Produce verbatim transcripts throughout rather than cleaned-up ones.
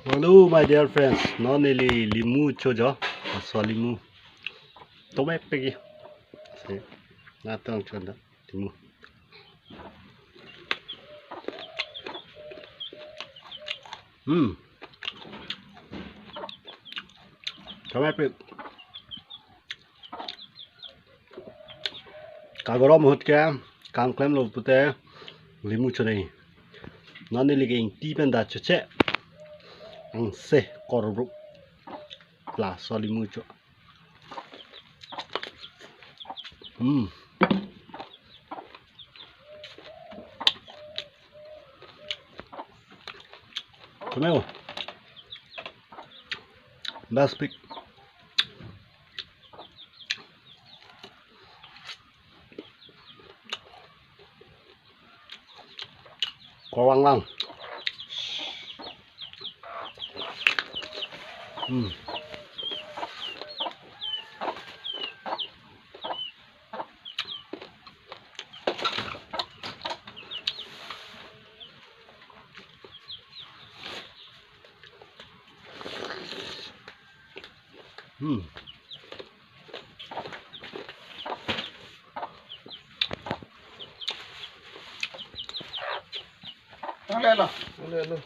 Hello, my dear friends. Non neli limu chojo. Laso limu. Tomek pegi. Se. Natong chonda. Limu. Hmm. Tomek pegi. Kagorom ahut ke kangklemlo pute limu chonei. Non neli ke ingti pen da choche. Angse korbuk. Laso limu cho. Hmm. Tomek. Best pick. Korang lang. Hmm. Hmm. Hello, hello. Hello, hello.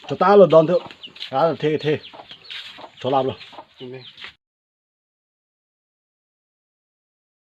Chotalo don thu. Ah, the, the. Cholaplo.